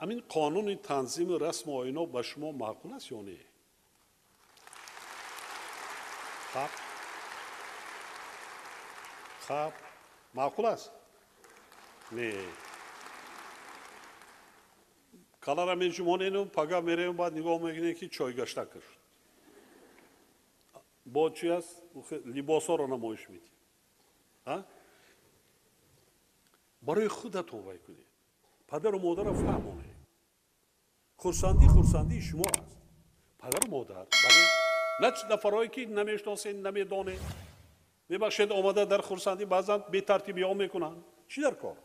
Ҳамин қонуни танзими расму оино ба шумо маъқул аст ё не? Хаб хаб, маъқул аст? Не. Калара меҷумонену пага мерем, баъд нигоҳ мекунем, ки чойгаштак шуд. Бо чи аст? Либосҳоро намоиш медиҳем. Барои худатон вай кунед, падару модарро фаҳмонед. Хурсандӣ хурсандии шумо аст. Падару модар, бале, на нафарҳое ки намешиносед, намедонед. Мебахшед, омада дар хурсандӣ баъзан бетартибиҳо мекунанд. Чӣ дар кор?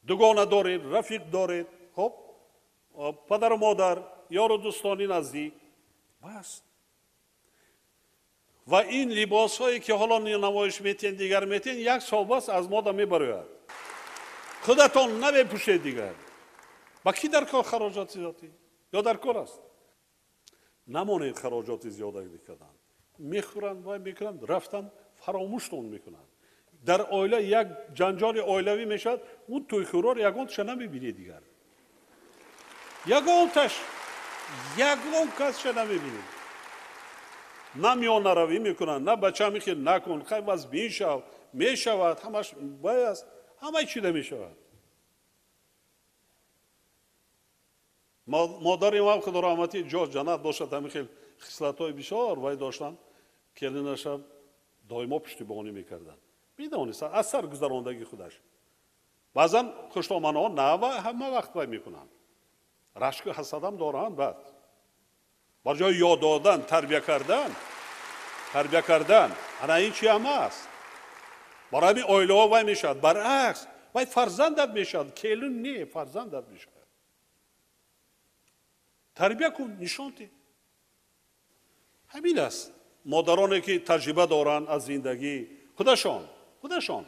Дугона доред, рафиқ доред, хоб, падару модар, ёру дӯстони наздик, бас. Ва ин либосҳое ки ҳоло намоиш метиҳед, дигар метиҳед, як сол бас аз мода мебарояд. Худатон намепӯшед дигар. Ба кӣ дар кор хароҷоти зиёдӣ? Ё дар кор аст? Намонед хароҷоти зиёда кардан. Мехӯранд, вай мекунанд, рафтан фаромӯштон мекунанд. Дар оила як ҷанҷоли оилавӣ мешавад, ӯ тӯйхӯрор ягонташа намебинед дигар. Ягонташ, ягон касша намебинед. На миёнаравӣ мекунанд, на бача мехел накун, хай вазбин шав, мешавад, ҳамаш вай аст, ҳамаи чида мешавад. Модари ман, худо раҳматӣ, ҷо ҷаннат бошад, ҳамин хел хислатҳои бисёр вай доштанд, келинаша доимо пуштибонӣ мекарданд. Медонистанд аз сар гузарондагии худаш. Баъзан хуштоманҳо на ҳама вақт вай мекунанд. Рашку ҳасадам доранд баъд. Бар ҷои ёд додан, тарбия кардан, тарбия кардан, ана ин чи ҳам аст. Барои ҳамин оилаҳо вай мешавад. Баръакс, вай фарзандат мешавад, келин не, фарзандат мешавад. Тарбия кун, нишон деҳ. Ҳамин аст. Модароне ки таҷриба доранд аз зиндагӣ, худашон, худашон,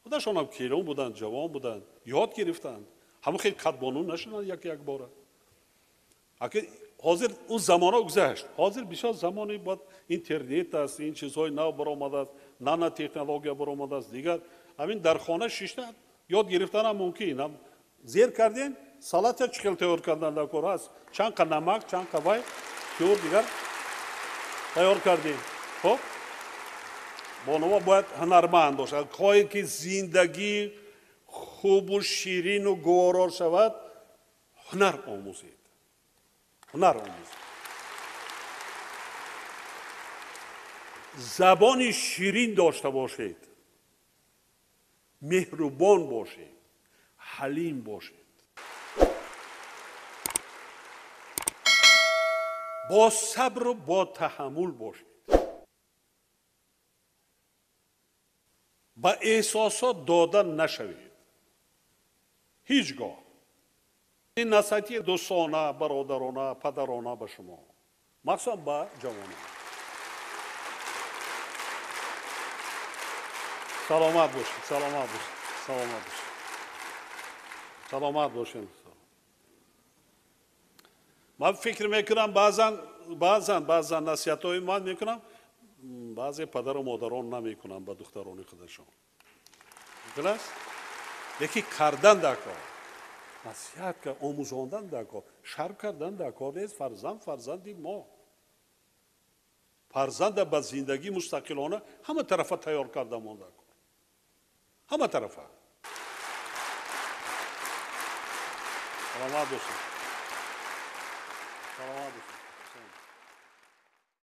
худашонам келин буданд, ҷавон буданд, ёд гирифтанд. Ҳамон хел кадбону нашуданд як як бора. Аки ҳозир он замонҳо гузашт. Ҳозир бисёр замони бад интернет аст, ин чизҳои нав баромадааст, нанотехнология баромадааст, дигар ҳамин дар хона шишта ёд гирифтанам мумкин. Зер кардем, салата чӣ хел тайёр кардан дар кор аст, чанд қа намак, чанд қа вай, тӯр дигар тайёр кардем. Хоб, бонуво бояд ҳунарманд бошад. Хоҳе ки зиндагӣ хубу ширину гуворо шавад, ҳунар омӯзед. Ҳунар омӯзед. Забони ширин дошта бошед, меҳрубон бошед, ҳалим бошед. Бо сабру бо таҳаммул бошед. Ба эҳсосот дода нашавед. Ҳеҷ гоҳ. Ин насиҳати дӯстона, бародарона, падарона ба шумо, махсусан ба ҷавонон. Саломат бошед, саломат бошед, саломат бошед. Саломат бошед. Ман фикр мекунам, баъзан, баъзан, баъзан насиҳатҳои ман мекунам, баъзе падару модарон намекунанд ба духтарони худашон. Мумкин аст? Лекин кардан дар кор, насиҳат омӯзондан дар кор, шарм кардан дар кор нест. Фарзанд фарзанди мо. Фарзанда ба зиндагӣ мустақилона ҳама тарафа тайёр карда мон дар кор. Ҳама тарафа. Саломат бошед. Саломат бошед.